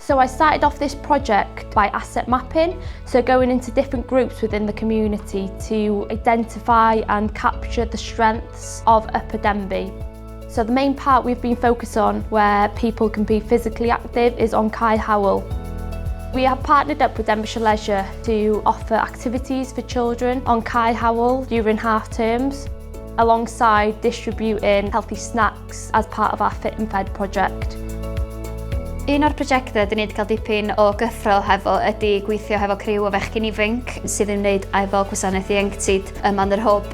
So I started off this project by asset mapping, so going into different groups within the community to identify and capture the strengths of Upper Denbigh. So the main part we've been focused on where people can be physically active is on Cae Howell. We have partnered up with Denbighshire Leisure to offer activities for children on Cae Howell during half terms, alongside distributing healthy snacks as part of our Fit and Fed project. Un o'r prosiectau dyn ni wedi cael dipyn o gyffro hefo ydy gweithio hefo criw o fechgyn ifanc sydd yn wneud efo gwasanaeth ieuenctid yma yn yr Hwb.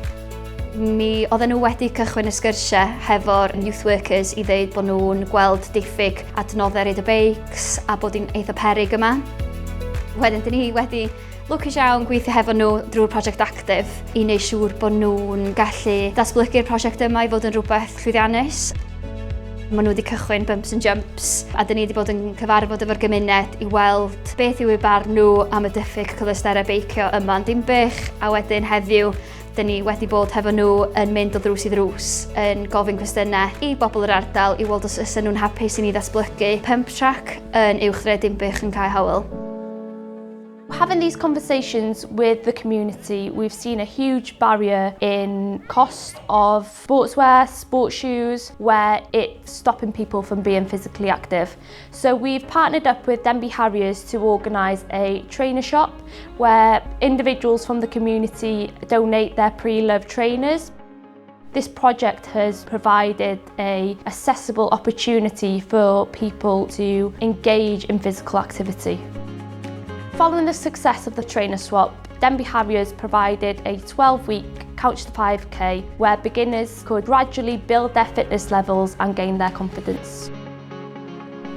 Mi oedden nhw wedi cychwyn y sgyrsiau hefo'r youth workers i ddeud bod nhw'n gweld diffyg adnoddau reid y beics a bod hi'n eitha peryg yma. Wedyn, dyn ni wedi lwcus iawn gweithio hefo nhw drwy'r prosiect Actif i wneud siŵr bod nhw'n gallu datblygu'r prosiect yma i fod yn rhywbeth llwyddiannus. Maen nhw wedi cychwyn Bumps and Jumps a dyn ni wedi bod yn cyfarfod efo'r gymuned i weld beth yw eu barn nhw am y diffyg cyfleusterau beicio yma yn Dinbych, a wedyn heddiw dyn ni wedi bod hefo nhw yn mynd o ddrws i ddrws yn gofyn cwestiynau i bobl yr ardal i weld os ydyn nhw'n hapus i ni ddatblygu pump track yn uwch dre Dinbych yn Cae Howell. Having these conversations with the community, we've seen a huge barrier in cost of sportswear, sports shoes, where it's stopping people from being physically active. So we've partnered up with Denbigh Harriers to organise a trainer shop where individuals from the community donate their pre-loved trainers. This project has provided a accessible opportunity for people to engage in physical activity. Following the success of the trainer swap, Denbigh Harriers provided a 12-week Couch to 5K where beginners could gradually build their fitness levels and gain their confidence.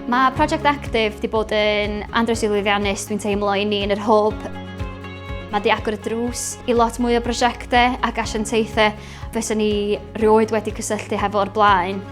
Mae Project Active wedi bod yn andros o lwyddiannus, dwi'n teimlo, i ni yn yr Hwb. Mae di agor y drws i lot mwy o brosiectau ac asiantaethau fysa ni rioed wedi cysylltu hefo o'r blaen.